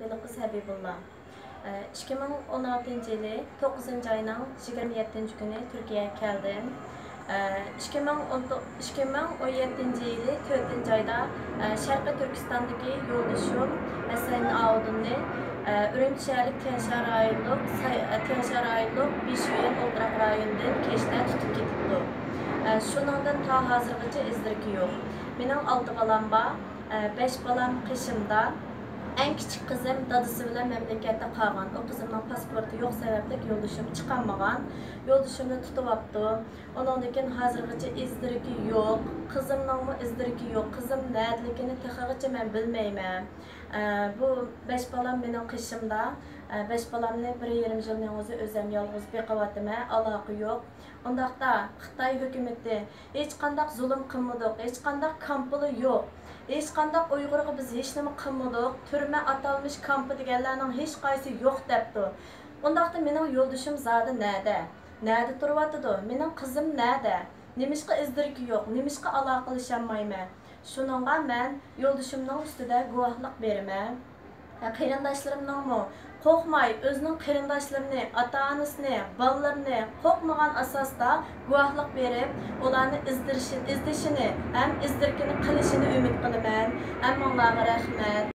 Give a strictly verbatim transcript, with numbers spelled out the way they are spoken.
بېلىققىز ھەبىبۇللا. ئىككى مىڭ ئون ئالتىنچى يىلى توققۇزىنچى ئاينىڭ يىگىرمە يەتتىنچى كۈنى تۈركىيەگە كەلدىم. ئىككى مىڭ ئون، ئىككى مىڭ ئون يەتتىنچى يىلى تۆتىنچى ئايدا شەرقىي تۈركىستاندىكى يولدىشىم ھەسەن ئاۋۇدۇننى ئۈرۈمچى شەھەرلىك تيەنشان رايونلۇق ساي-، تيەنشان رايونلۇق بىشيۈەن ئولتۇراق رايونىدىن كەچتە تۇتۇپ كېتىپتۇ. شۇنىڭدىن تا ھازىرغىچە ئىز دېرىكى يوق. مېنىڭ ئالتە بالام بار. بەش بالام قېشىمدا. ئەڭ كىچىك قىزىم دادىسى بىلەن مەملىكەتتە قالغان. ئۇ قىزىمنىڭ پاسپورتى يوق سەۋەبلىك يولدىشىم چىقالمىغان. يولدىشىمنى تۇتۇۋاپتۇ. ئۇنىڭدىن كېيىن ھازىرغىچە ئىز دېرىكى يوق. قىزىمنىڭمۇ ئىز دېرىكى يوق. قىزىم نەدىلىكىنى تېخىغىچە مەن بىلمەيمەن. ئە، بۇ بەش بالام مېنىڭ قېشىمدا. ئە، بەش بالامنى بىر يېرىم يىلنىڭ ئۆزى ئۆزۈم يالغۇز بېقىۋاتىمەن. ئالاقە يوق. ئۇنداقتا خىتاي ھۆكۈمىتى ھېچقانداق زۇلۇم قىلمىدۇق، ھېچقانداق كامپىلا يوق، ھېچقانداق ئۇيغۇرغا بىز ھېچنېمە قىلمىدۇق، تۈرمە ئاتالمىش كامپى دېگەنلەرنىڭ ھېچقايسى يوق دەپتۇ. ئۇنداقتا مېنىڭ يولدىشىم زادى نەدە؟ نەدە تۇرۇۋاتىدۇ؟ مېنىڭ قىزىم نەدە؟ نېمىشقا ئىز دېرىكى يوق؟ نېمىشقا ئالاقىلىشالمايمەن؟ شۇنىڭغا مەن يولدىشىمنىڭ ئۈستىدە گۇۋاھلىق بېرىمەن. قېرىنداشلىرىمنىڭمۇ قورقماي ئۆزىنىڭ قېرىنداشلىرىنى، ئاتا-ئانىسىنى، بالىلىرىنى قورقمىغان ئاساستا گۇۋاھلىق بېرىپ، ئۇلارنى ئىزدىرىشى-، ئىزدىشىنى ھەم ئىز دېرىكىنى قىلىشىنى ئۈمىد قىلىمەن. ھەممىڭلارغا رەھمەت.